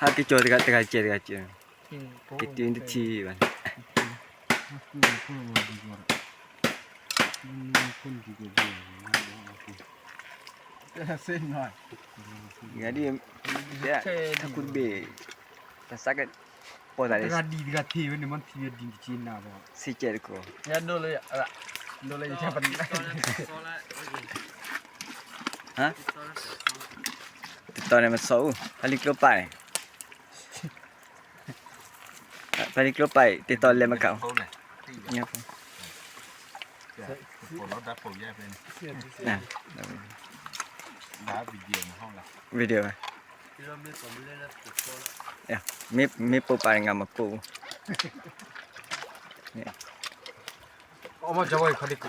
ႁາກິໂຈ ຕະກະ ຕະກະເຈ ຕະກະເຈ ເກັບຕີນຕະທີບາດ ເສັ້ນໜ້ອຍ ເຫື່ອດີ ເດ້ ຖ້າຄຸນເບ ຕາສັກ ປອດຕາເດ ຕະກະດີ ຕະກະທີ ມັນ ມັນທີເວດດິນຈີນນະບໍ່ ສີ່ເຈັດໂກ ຍາໂດເລຍ ໂດເລຍ ແຄ່ປານ ຮະ ຕິດຕໍ່ໄດ້ມາຊໍ ອາລິກໂລໄປ ອາລິກໂລໄປ ຕິດຕໍ່ແລ້ວມາເຂົ້າ ນະ ວິດີໂອ ມີ ມີໂປປາຍງາມມາກູ ອອກມາຈະໄວ້ ຄາລິກ